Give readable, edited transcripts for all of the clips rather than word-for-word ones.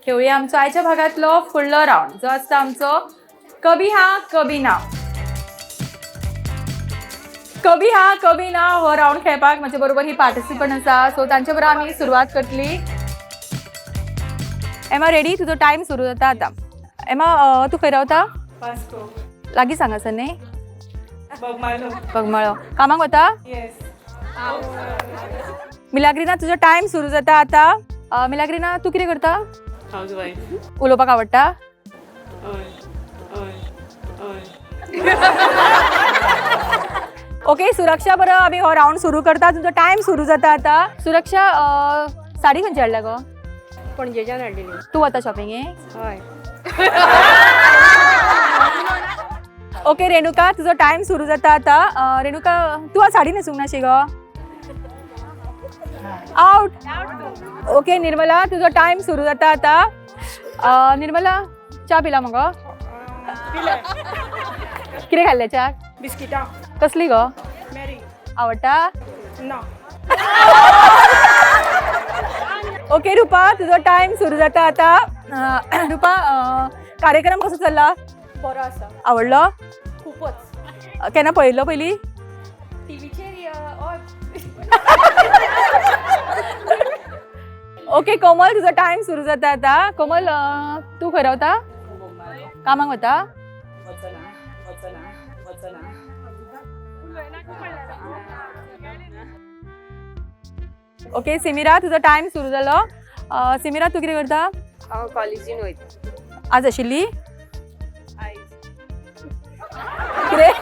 खेळुया आमचो आयच्या भागातलो फुडलो रावंड जो आसता आमचो कभी हा कभी ना. कभी हा कभी ना हो रावंड खेळपाक म्हजे बरोबर ही पार्टिसिपंट आसा, सो तांचे बरोबर आमी सुरवात करतली. एमा रेडी? तुजो टायम सुरू जाता आतां. एमा, तूं खंय रावता? वास्को. लागींच हांगासर न्ही? बोगमालो. बगमाळो. कामाक वता? येस. मिलाग्रिना, तुजो टायम सुरू जाता आतां. मिलाग्रिना, तूं कितें करता? House wife. उलोवपाक आवडटा? हय हय हय. ओके, सुरक्षा बरो आमी हो रावंड सुरू करता. तुजो टायम सुरू जाता आतां. सुरक्षा, साडी खंयची हाडल्या गो? पणजेच्यान हाडलेली. तूं वता शॉपिंगेक? हय. ओके रेणुका, तुजो टायम सुरू जाता आतां. रेणुका, तूं आज साडी न्हेसूंक नाशी गो? आउट. ओके निर्मला, तुजो टायम सुरू जाता आतां. निर्मला, च्या पिला मगो? कितें खाल्लें च्याक? बिस्किटां. कसली गो? मेरी. आवडटा? ना. ओके रुपा, तुजो टायम सुरू जाता आतां. रुपा, कार्यक्रम कसो चल्ला? बरो आसा. आवडलो? खूपच. केन्ना पळयल्लो पयलीं? टीव्हीचेर. ओके कोमल, तुजो टायम सुरू जाता आतां. कोमल, तूं खंय रावता? कामाक वता? ओके सिमिरा, तुजो टायम सुरू जालो. सिमिरा, तूं कितें करता? हांव कॉलेजीन वयता. आज आशिल्ली कितें?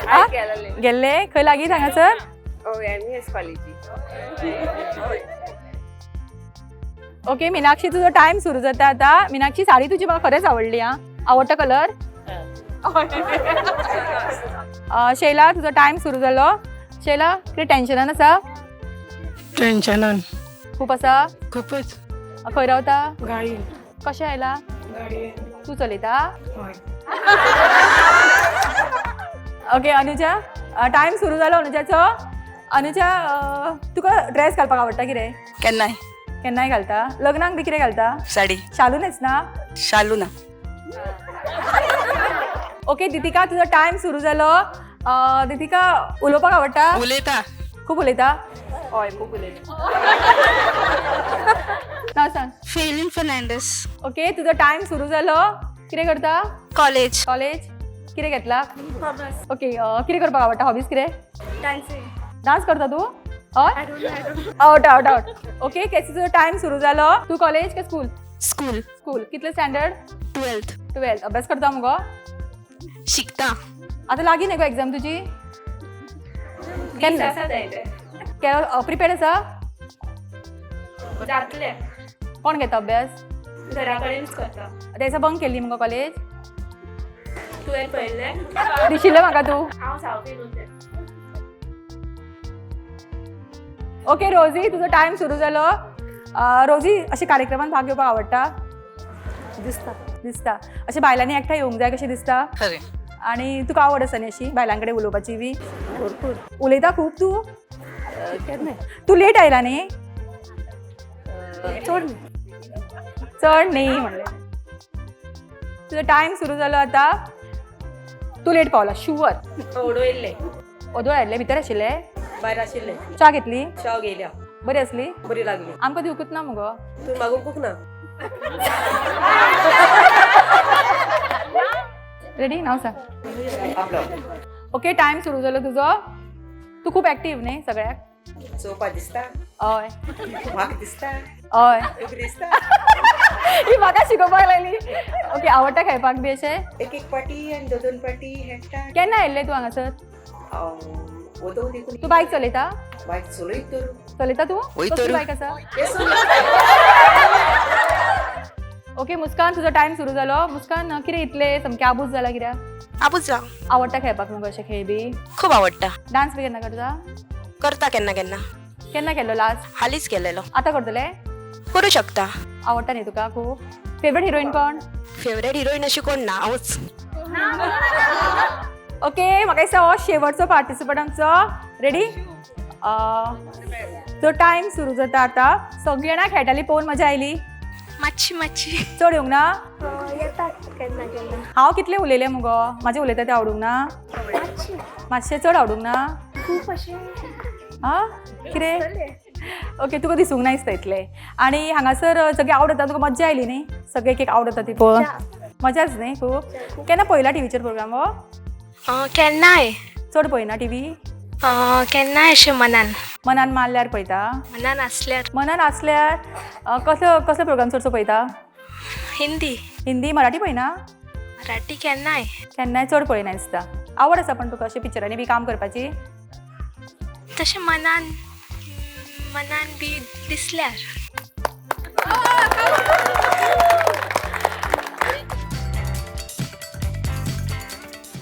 आ? गेलेले. गेल्ले खंय लागीं हांगासर? हय, एमईएस कॉलेजी. ओके मिनाक्षी, तुजो टायम सुरू जाता आतां. मिनाक्षी, साडी तुजी म्हाका खरेंच आवडली. आं, आवडटा कलर. शैला, तुजो टायम सुरू जालो. शैला, कितें टेन्शनान आसा? टेन्शनान. खूब आसा? खूपच. खंय रावता? गाडी. कशें आयला? गाडी. तूं चलयता? हय. ओके अनुजा, टायम सुरू जालो अनुजाचो. अनुजा, तुका ड्रेस घालपाक आवडटा कितें? केन्नाय. केन्नाय घालता? लग्नाक बी कितें घालता? साडी. शालू न्हेसना? शालू ना. ओके दितिका, तुजो टायम सुरू जालो. दितिका, उलोवपाक आवडटा? उलयता. खूब उलयता? हय, खूब उलयता. नांव सांग. फेलिन फर्नांडीस. ओके, तुजो टायम सुरू जालो. कितें करता? कॉलेज. कॉलेज. कितें घेतला? ओके, कितें करपाक आवडटा? हॉबीज कितें? डान्सिंग. डान्स करता तूं? हय, आउट आउट आउट. ओके केसी, तुजो टायम सुरू जालो. तूं कॉलेज काय स्कूल? स्कूल. स्कूल. कितले स्टँडर्ड? ट्वेल्थ. ट्वेल्थ. अभ्यास करता मुगो? शिकता. आतां लागीं न्ही गो एग्जाम तुजी? केन्ना? आसा जायते. प्रिपेर्ड आसा? जातले. कोण घेता अभ्यास? घरा कडेनच करता. तेचा बंक केल्ली मुगो कॉलेज? तुवें पळयल्लें? दिशिल्लें म्हाका तूं. हांव सावथीन उरलें. ओके रोजी, तुजो टायम सुरू जालो. रोजी, अशे कार्यक्रमान भाग घेवपाक आवडटा? दिसता. दिसता. अशें बायलांनी एकठांय येवंक जाय कशें दिसता? खरें. आनी तुका आवड आसा न्ही अशी बायलां कडेन उलोवपाची बी? भरपूर. उलयता खूब तूं? केन्नाय. तूं लेट आयला न्ही? चड न्ही. चड न्ही म्हणलें. तुजो टायम सुरू जालो आतां. तूं लेट पावला शुवर. उडयल्ले. ओदोळ आयिल्ले? भितर आशिल्ले? भायर आशिल्ले. च्या घेतली? च्या घेयल्या. बरी आसली? बरी लागली. आमकां दिवकूच ना मुगो? तूं मागूंकूच ना. रेडी? नांव सांग. ओके, टायम सुरू जालो तुजो. तूं खूब एक्टीव न्ही सगळ्याक? चोवपा दिसता. हय. म्हाका दिसता. हय. तुका दिसता. ही म्हाका शिकोवपाक लागली. ओके, आवडटा खेळपाक बी अशें? एक एक पाटी आनी दोन दोन पाटी खेळटा. केन्ना आयिल्लें तूं हांगासर? ओदो देखून. तूं बायक चलयता? बायक चलयत तर. चलयता तूं? वय तर. कसली बायक आसा? ओके मुस्कान, तुजो टायम सुरू जालो. मुस्कान, कितें इतलें सामकें आबूज जाला कित्याक? आबूज जाव. आवडटा खेळपाक मुगो अशें खेळ बी? खूब आवडटा. डान्स बी केन्ना करता? करता केन्ना केन्ना. केन्ना केल्लो लास्ट? हालींच केलेलो. आतां करतले? करूं शकता. आवडटा न्ही तुका खूब? फेवरेट हिरोईन कोण? फेवरेट हिरोईन अशी कोण ना, हांवूच. ओके, म्हाका दिसता हो शेवटचो पार्टिसिपंट आमचो. रेडी? तो टायम सुरू जाता आतां. सगळीं जाणां खेळटालीं पळोवन मजा आयली? मातशी मातशी. चड येवंक ना? येता केन्ना केन्ना. हांव कितलें उलयलें मुगो? म्हाजें उलयता तें आवडूंक ना? मातशें चड आवडूंक ना? खूब अशें. आं, कितें? ओके, तुका दिसूंक ना दिसता इतलें. आनी हांगासर सगळें आवड जाता तुका, मज्जा आयली न्ही? सगळे एक एक आवड जाता ती पळोवन मजाच न्ही खूब. केन्ना पळयला टिवीचेर प्रोग्राम हो? केन्नाय. चड पळयना टिवी? केन्नाय अशें मनान. मनान मारल्यार पळयता? मनान आसल्यार. मनान आसल्यार. कसलो कसलो प्रोग्राम चडसो पळयता? हिंदी. हिंदी, मराठी पळयना? मराठी केन्नाय. केन्नाय, चड पळयना दिसता. आवड आसा पण तुका अशें पिक्चरांनी बी काम करपाची? तशें मनान मनान बी दिसल्यार.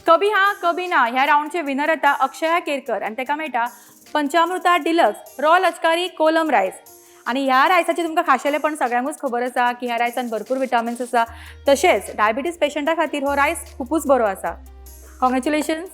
कभी हा कभी ना ह्या राऊंडचे विनर आता अक्षया केरकर आनी ताका मेळटा पंचामृता डिलक्स रॉ लचकारी कोलम रायस. आनी ह्या रायसाचें तुमकां खाशेलेपण सगळ्यांकूच खबर आसा की ह्या रायसान भरपूर विटामिन्स आसा, तशेंच डायबिटीज पेशंटा खातीर हो रायस खुबूच बरो आसा. कॉंग्रेच्युलेशन्स.